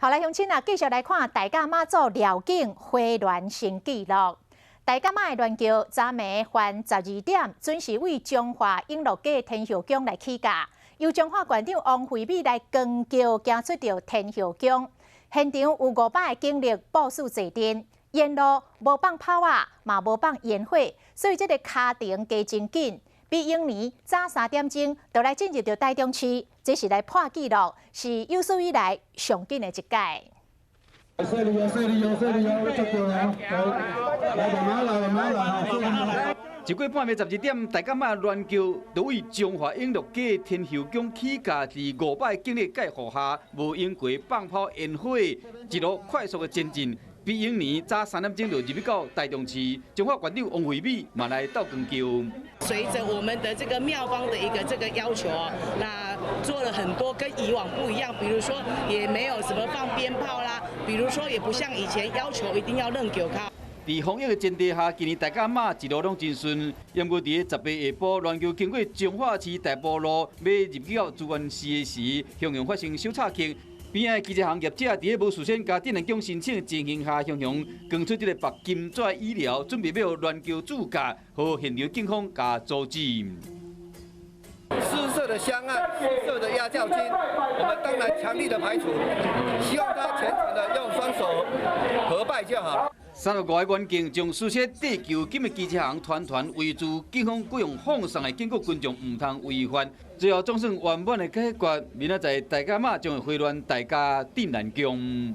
好來，鄉親啊，繼續來看大甲媽祖繞境花鸞新紀錄。大甲媽的鸞轎，昨暝凡12點準時為彰化永樂街天后宮來起駕，由彰化縣長王惠美來扛轎行出著天后宮。現場有500个警力部署坐鎮，沿路無放炮仔，嘛無放煙火，所以這个跤程加真緊。比往年早3點鐘就來進入著台中市，這是來破紀錄，是有史以來上緊的一屆。犀利哦，犀利哦，犀利哦，足夠啦，來，來慢慢來，慢慢來。一過半暝12點，大甲媽鸞轎就為彰化永樂街天后宮起駕，佇500警力蓋護下，無用過放炮煙火，一路快速的前進。比往年早3點鐘就入去到台中市，彰化縣長王惠美嘛來鬥扛轎。隨着我們的這個廟方的一個這個要求哦，那做了很多跟以往不一樣，比如說也沒有什麼放鞭炮啦，比如說也不像以前要求一定要揇轎跤。佇防疫的前提下，今年大甲媽一路攏真順。毋過佇咧18下晡，鸞轎經過彰化市大埔路，欲入去到資源市的時，雄雄發生小插曲。邊仔的機械行業者佇咧無事先共鎮瀾宮申請情形下，雄雄扛出這个白金紙椅料，準備欲鸞轎主駕，予現場警方共阻止。私設的香案、私設的壓轎金，我們當然強力的排除，希望他虔誠的用雙手合拜就好。35個遠鏡將私設地球金的機車行團團圍住，警方閣用放送的警告群眾毋通違犯。最後總算圓滿的解決，明仔載大甲媽將會回鑾大家鎮瀾宮。